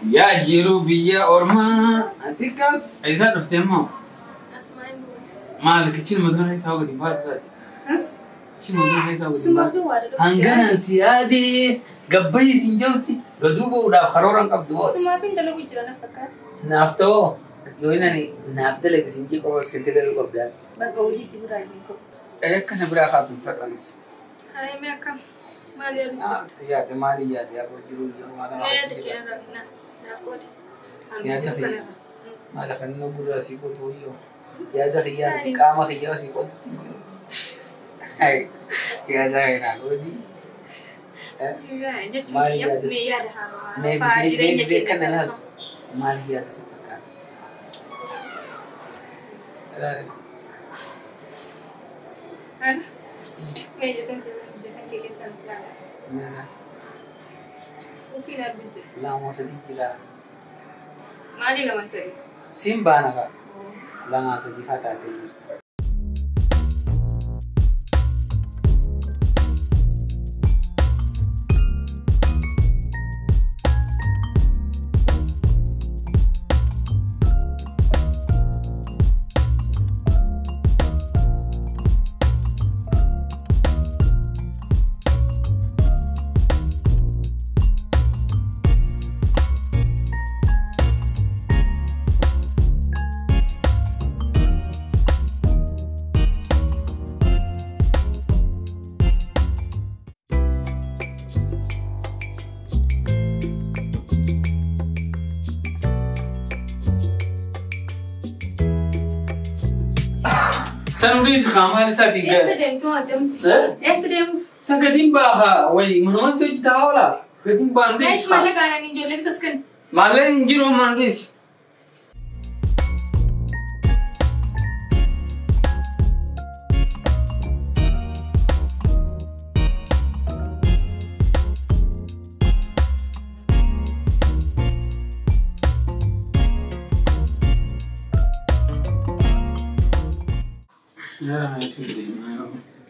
Yaa jiru biyya ormaa ati Eessaa dhufte immoo? Maal kichin mataa keessaa gadi baatu taate? Kichin mataa keessaa gadi baatu. Hanganaan si yaadee gabbayyi siin jirti gaduu ba'uudhaaf karoora hin qabdu. Sumaafin dalagu jira na fakkaata. Naaf ta'oo yoo inni naaf dalage siin jee qofa seentee dalaguu qabdaa. Bakka olii si biraa hin qabu. Akkana biraa kaatu hin fedhanis. Haayime akkam maal yaadu jirta? Yaade maali yaade yaa jiru biyya ormaa kana Yaada keessa kee jira. irraa naaf qoodi. Yaada kiyya. Maal kan inni gurraa sii qotu wayyoo. Yaada kiyyaa miti qaama kiyyaa sii qotutti. Yaada keenyaa qoodi. Jechuun Maal kiyya yaada mee yaada haaraa Mee fa'aa gisee jireenya gisee keenya kana irratti. laaltu maal yaada si fakkaata? Ilaali. Mee jetan kee keessaa nuuf ilaala. Mana Ufiin arguu jira. lama sadii jira. Maalii lama sadii? Siin baana fa'a. Lama sadii fa'a taatee jirti. San hundi qaamaan isaatiin Eessa gara. deemtu ati? Eessa deemuuf? San gatiin baafa wayi manumaan si hojjetaa oola. Gatiin baanu Meesh dhiisi. Maallaqa aananii ijoollee bitas kennu. Maallaqni hin jiru ammaan dhiisi.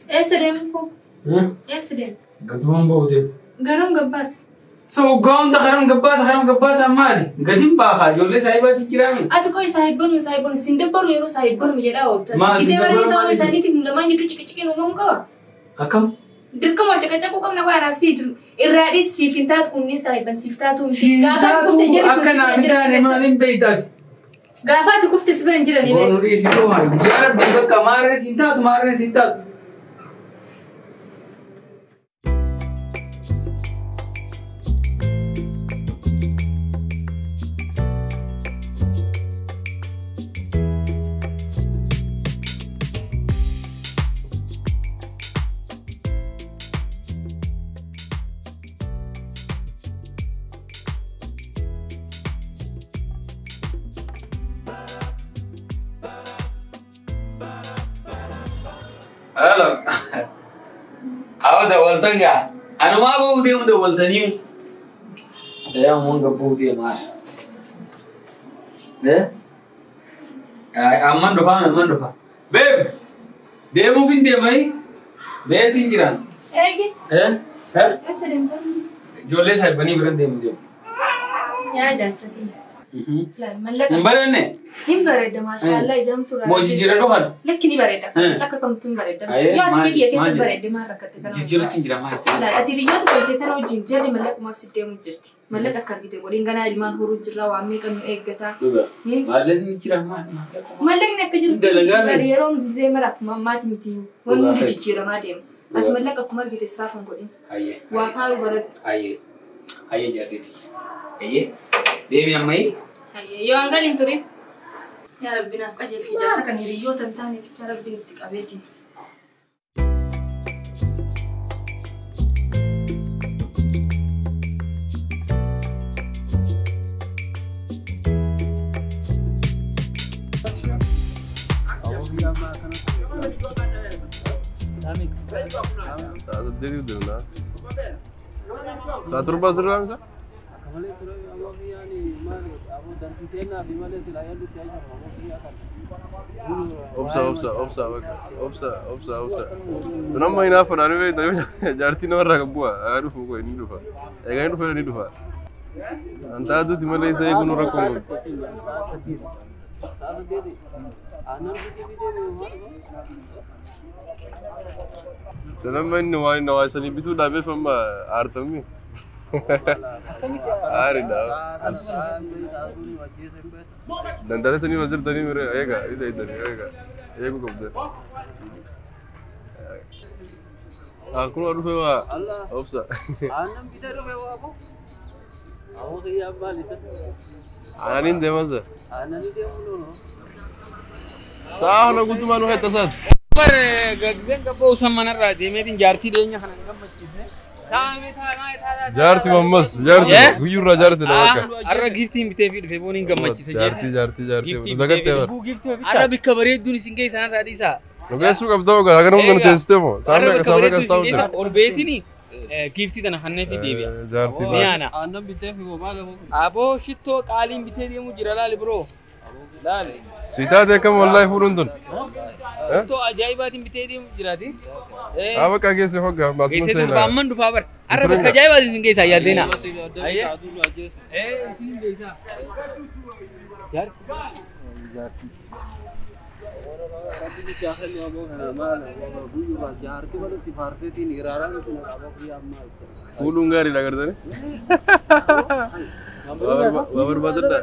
Eessa deemuuf? Eessa deemu? Gatumaan ba'u deemu. Garam gabbaata. So waggaa hunda karam gabbaata karam gabbaata maali? Gatiin baafa ijoollee saahibaatti jiraame. Ati koo saahibbonni saahibbonni siin dabbaru yeroo saahibbonni jedhaa oolta. Maal Gisee siin bara dabbaru isaa maali? Isaaniitiif nu lamaan jidduu ciqiciqiin uumamuu qaba. Akkam? Dirqama wal caqacaquu qabna qo'aa anaaf sii irraa dhiis siif hin taatu kunniin saahibban siif taatu miti. Siin Gaafa ati taatu kufte jirri kun akka si bira naaf hin hin taane jiran. maaliin beeytaati? Gaafa ati kufte si bira hin jiran. Boonu dhiisi koo maali? Yaa Rabbi bakka maarree siin taatu maarree siin taatu. Hello. Awa dawaltan gaa. Anumaa ba'uu deemu dawaltanii. Yaa mun gabbuu deemaa. Eh? Amman dhufa amman dhufa. Babe. Deemuuf hin deemai. Beetiin jiran. Eegi. Eh? Eh? Eessa deemta? Ijoollee saahibbanii bira deemu deemu. Yaa jaarsa kiyya. Laal mallaqa. Hin bareedne? Hin bareeda maashaallah ijaan turaa. Moo jijjiirra dhufan? Lakki ni bareeda. Akka kamtu hin bareeda. Ayee, Yoo ati maal- kiyya keessa maal jedhe? bareedde maal rakkatte kana? Jijjiirratti hin jira maal itti? Laal ati hiriyoota toltee tana wajjin jarri mallaqumaaf si deemu jirti. Mallaqa akka argite godhin ganaa ilmaan horuu jirra waan meeqa nu eeggata. Dhugaa. Eh? Maallaqni jira maal maallaqa? Mallaqni akka jiru Dalagaa mee? yeroo gisee mara akkuma ammaati miti wanni Dhugaa hundi ta'e. jijjiiramaa deema. Ati Dhugaa. mallaqa akkuma argite israaf hin godhin. Ayyee. Waa kaayuu baradhu. Ayyee. Ayyee jaarteeti. Ayyee. Deemi ammayii. Hayyee yoo hangal hin turin. Yaa Rabbi naaf qajeelchi jaarsa kan hiriyoota hin taane bicha Rabbiin itti qabeetiin. Sa'a 8 deemna. Sa'a 7 asirraa misa? Obsa obsa obsa bakka obsa obsa obsa. Tun amma hinaafa naannoo beektaa jaartii namarraa kan bu'a. Haa dhufu koo inni dhufa. Egaa inni dhufa inni dhufa. Anta aduuti malee isa eeguun rakkoo hin qabu. Sanamma inni waan inni waa sanii bituu dhaabeef amma aartamni. Aariidha. Daldala sanii irra jirtanii mire eegaa ija idanii eegaa eeguu qabdan. Akkuma dhufe waa obsa. Aananiin deeman sa. Sa'a kana guutumaa nu keessa saati. Gaggeen qabboo usan manarraa deemeetiin jaartii dhiyeenya kana hin gammachiisne. Taa'ame taa'ame taa'ame. Jaarti mammas jaarti guyyurraa jaarti dha bakka. Arra giiftiin bitee fi dhufe boon hin gammachiisa Jaarti jaarti jaarti dagattee bara. Arra bikka bareedduun isin geessa sanarraa dhiisaa. Nu geessuu qabda ogaa hagana hunda nu teessitee moo saamee akka saamee kas taa'u jira. Ol beetini giiftii tana hannee fi deebi'a. Jaarti Ni ana. Aboo shittoo qaaliin bitee deemu jira laali biroo. Laali. Si taate akkam wallaahi fuudhuun tun. Shittoo ajaa'ibaatiin bitee deemu jiraati. Haa bakka geesse hoggaa maasuma Geessee seenaa. dhufa amman dhufaa bar. Arra bakka ajaa'ibaatiin isin geessaa yaaldeena. Isin geessaa. Fuudhuun gaariidha agartanii. Waa barbaadadha.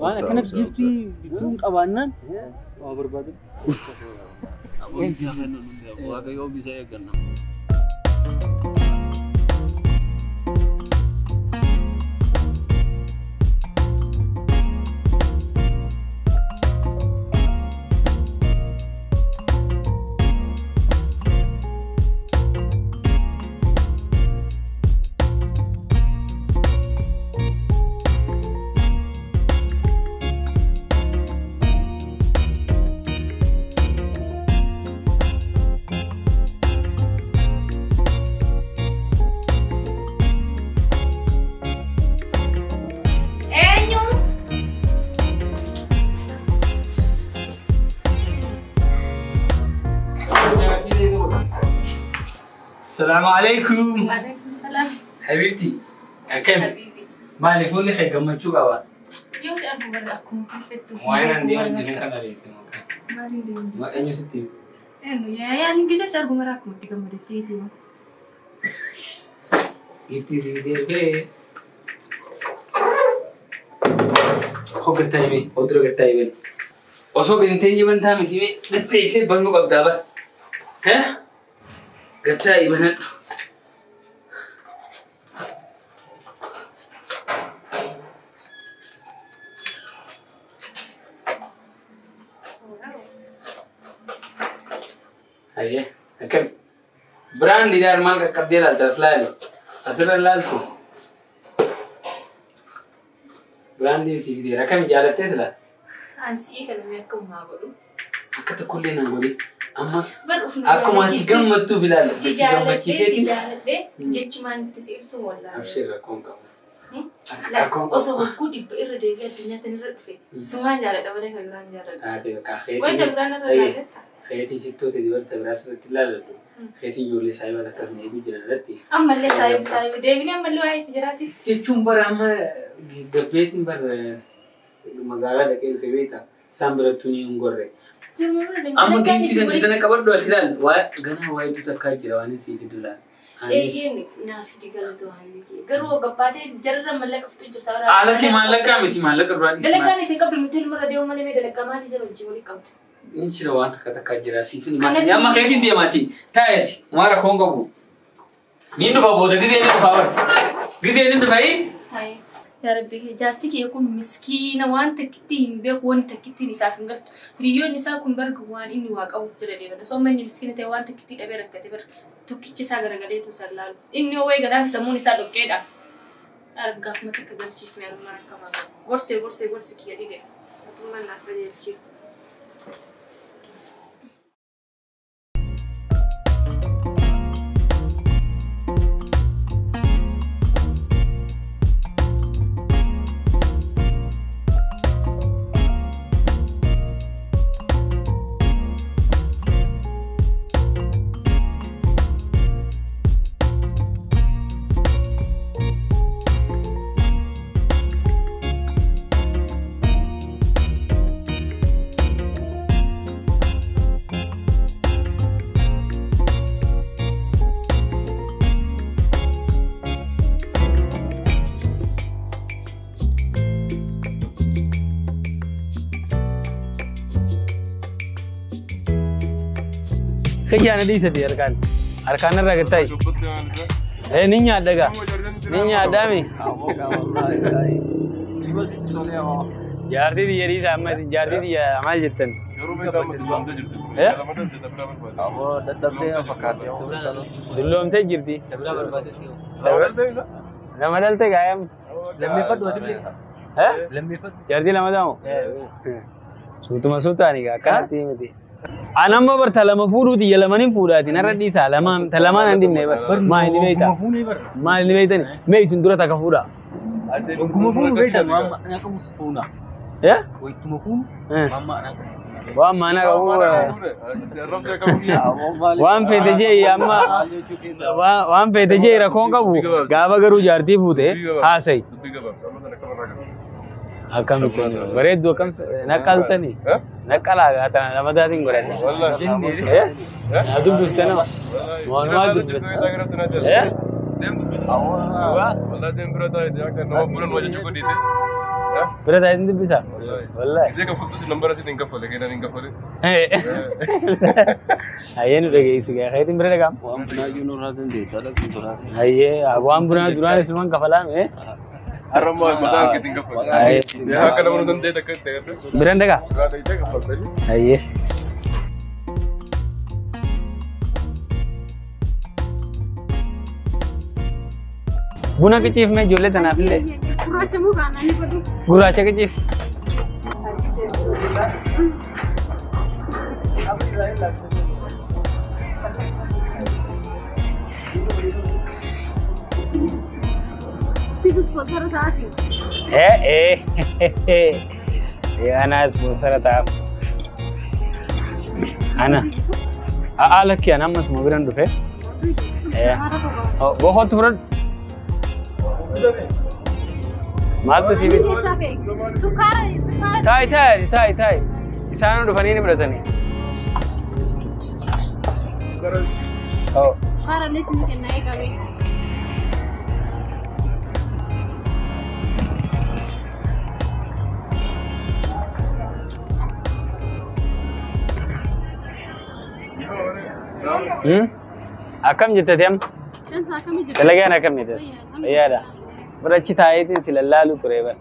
Waan akkana giiftii bituun qabaannaan waa barbaadadha. Eenyu? Salaamu alaikum. Waalaikum salaam. Habiibti. Akkami? Habiibi. Maali fuulli kee gammachuu qaba? Yoo si argu barra akkuma kolfettu. Waa'ee naan deemaa jiru kana beekte maqaa. Maaliin deemu? Maqaan eenyu sitti hime? Eenyu yaani gisee si argu mara akkuma itti gammadettee deema. Giiftii si fidee dhufee. Koo gattaa hime, odura gattaa hime. Osoo gadi hin teenye bantaa miti hime, gatteessee banuu qabdaa bara. Gattaa himanadhu. Hayyee, akkami? Biraan didaar maal qaqqabdee ilaalta as laali. Asirra ilaaltu. Biraandiin si fideera. Akkami jaalattee silaa? Ansi kana mee akka uumaa godhu. Akka tokkollee naan godhin. Amma Bar ufna akkuma ati gammattuuf ilaalla. Si Si jaaladhee si gammachiiseeti. jaaladhee jechumaan itti si ibsu wallaalee. Abshir rakkoon qabu. Rakkoon qabu. Osoo hogguu dhibba irra deebi'ee addunyaa tanarra dhufe sumaan jaaladha malee kan biraan jaaladha. Taate bakka Wanta keetiin biraan irra Hayyee. jaallatta. Keetiin shittoota dibarta biraa sirriitti ilaalladhu. Keetiin ijoollee saayibaa akkasuma eeguu jiran irratti. Ammallee saayibu saayibu deebinee ammallee waa'ee si jiraati. Jechuun bara amma gabbeetiin bara magaalaa dhaqee dhufe beektaa isaan birattuu ni hin gorre. Amma giiftii sana tana qabadhu ati ilaal. Ganaa waa hedduu takkaa jira waan inni siif fidu ilaal. Anis Eegeen naaf fidi galatoo haalli kee. Garuu gabbaatee jararra mallaqa fixu jirta. haala kee maallaqaa miti maallaqa duraan dhiisi. Dalagaan isin qabdu nuti ilma irra deemu malee mee dalagaa maalii jala hojii walii qabdu. Inni jira waan takka takkaa jira siif hin himasin. Amma keetiin deemaati. Taa'eeti. Waan rakkoon qabu. Niin dhufa booda gizee inni dhufa bara. Gizee inni dhufa Hayi. Yaa Rabbi jaarsi kee kun miskiina waan takkitti hin beeku waan takkittiin isaaf hin galtu. Hiriyoonni isaa kun barga waan inni waa qabuuf jala deeman. Osoo amma inni miskiina ta'e waan takkitti dhabee rakkate bar tokkichi isaa garagaleetu isaan laalu. Inni yoo wayi ganaaf sammuun isaa dhoqqeedha. Argaaf mata akka galchiif mee armaan akka maal. Gorsee gorsee gorsi kiyya dide. Mootummaan naaf qajeelchiif. Kiyyaana dhiisati harkaan. Harkaan irraa gattaayi. Ni nyaadha gaa. Ni nyaadhaami. Jaartii xiyya dhiisa amma isin jaartii xiyya maal jettan? Dulloomtee jirti. Lama dhalte gaayam. Jaartii lama ta'amu? Suutuma suutaani gaa akkanatti miti. An amma bar ta lama fuudhuu xiyya lamaniin fuudhaati narra dhiisaa lamaan ta lamaan an dhimne bar. Maal inni beektaa? Maal inni beektani? Mee isin dura takka fuudhaa. Ogguma fuunu beektan waan ma'anaa qabu fuuna. Wayituma fuunu waan ma'anaa qabu. Waan ma'anaa qabu. Waan feete jee amma waan feete jee rakkoon qabu gaafa garuu jaartii fuute haasayi. Akkamitti bareeddu akkam naqqaltanii naqqalaa gaatana lama taatiin godhanne. Naa dubbifte nama. Waanumaa dubbifte. Bira taa'ee dubbisa? Wallaahi. Hayyee nu dhageessi gaa keetiin bira dhagaam. Waan bunaa iyyuu nurraa dandeettaa dhaqni duraa. Hayyee waan bunaa duraan isumaan kafalaame. Biraan dhagaa? Hayyee. Buna qiciifme ijoollee tanaaf illee. Gurraacha moo kaananii godhu? Gurraacha qiciif. Situ sponsor taati. Ana sponsor taaf. Ana. A'a lakki ana ammas ma biraan dhufe. Boqotu fudhadhu. Maaltu si bitu? Taayi taayi taayi taayi. Isaan dhufanii ni fudhatanii. Sukkaara illee isin kennaa eegame. Akkam jette amma? Dalagaan akkam jette? Fayyaadha. Birachi taa'eetiin si lallaalu ture bara.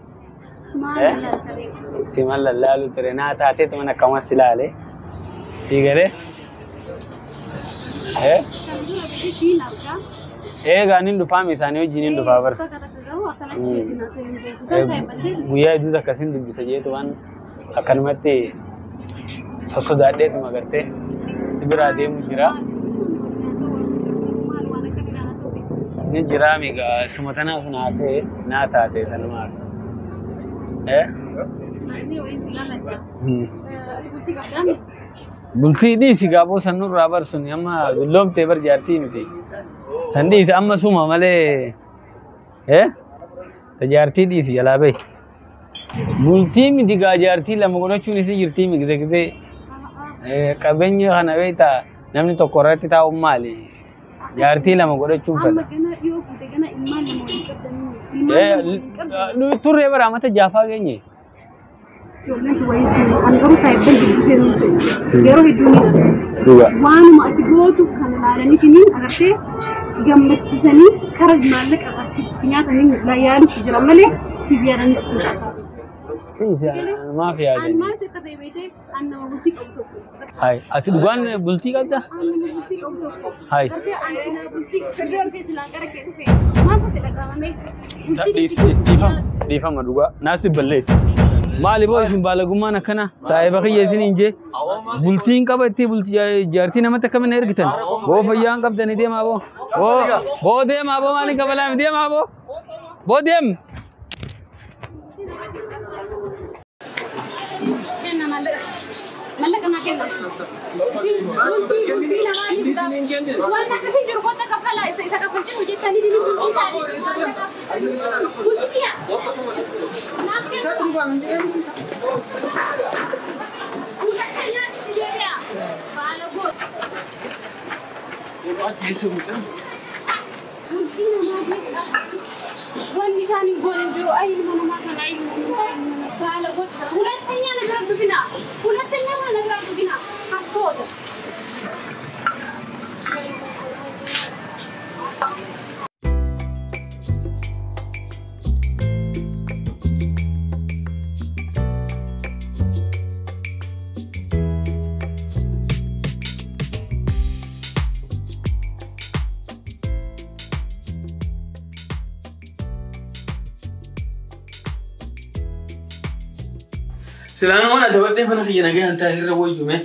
Si man lallaalu ture naa taateetu mana akkama si laale. Si galee? Egaa nin dhufaam isaanii wajjin nin dhufaa bara. Guyyaa hedduutu akkasiin dubbisa jeetu waan akkanumatti sossodaadheetuma gartee si biraa deemu jira. Ni jira migaa suma tanaaf naa ta'e naa taate sanumaaf. Bultii dhiisi gaaboo sanurraa barsun amma dulloomtee bar jaartii miti. San dhiisi amma suma malee ta jaartii dhiisi jalaa bahi. Bultii miti gaa jaartii lama godhachuun isii jirtii mi gise gise qabeenya kana beektaa namni tokko irratti taa'uun maali? Jaartii lama godhachuun fedha. Turree bara amata jaafaa geenye. Yeroo hedduu ni waanuma ati gootuuf kan ilaalanii isiniin agartee si gammachiisanii kara maallaqa si nyaatanii yaalutti jira malee siif yaadanis hin qabu. Maaf yaadani? Maal akka ta'e beekte an nama bultii qabu tokko. Hai, ati dhugaan bultii qabda? An nama bultii qabu tokko. Hai. Gartee an silaa bultii dhiisee silaa gara kee dhufe maal sitti dhaga'amame? Dhiifama, dhiifama dhugaa. Naaf si balleessi. Maali boo isin baalagummaan akkana saahiba kiyya isin hin jee bultiin qaba itti bultii jaartii namatti akkamiin ergitan boo fayyaan qabdanii deemaa boo boo deemaa boo maaliin qabalaami deemaa boo boo deem. Mallaqa naa kenna. Bultii bultii lamaanii waan akkasii jiru kota kafalaa isa kafalchiisu jettanii bultii isaanii. Bultii kiyya. Naaf kenna. Hulattanyaa sitti deebi'a. Baala goota. Bultii namaa wanni isaan hin goone hin jiru. Ay ilma namaa kana ay ilma namaa baala goota. Hulattanyaa na bira dhufina. Hulattanyaa na bira dhufina. Hattoota. Silaan waan adabadhee mana kiyya nagaa hin taa'e irra wayyume.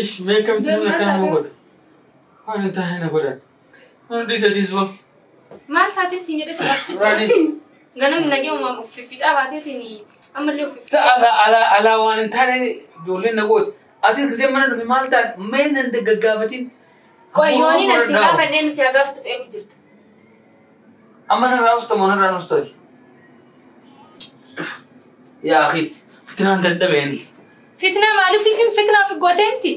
Ish mee akkamitti namni akkana nama godha? Waan hin taane na godhan. Waan dhiisatis boo. Maal taateen siin jedhe si gaafatu. Raadis. Ganam nagee uumamu of fiixaa baateetiin ammallee of fiixaa. Ala ala ala waan hin taane ijoolleen na goote. Ati gisee mana dhufe maal taate mee nan gaggaafatin. Qoyyooniin asi gaafannee nu si haa gaafatuuf eegu jirta. Amma narraa usta moo narraa ustaati? Yaa akhi fitinaan dadhabeeni. Fitnaa maaliif fitnaa fi gootee miti?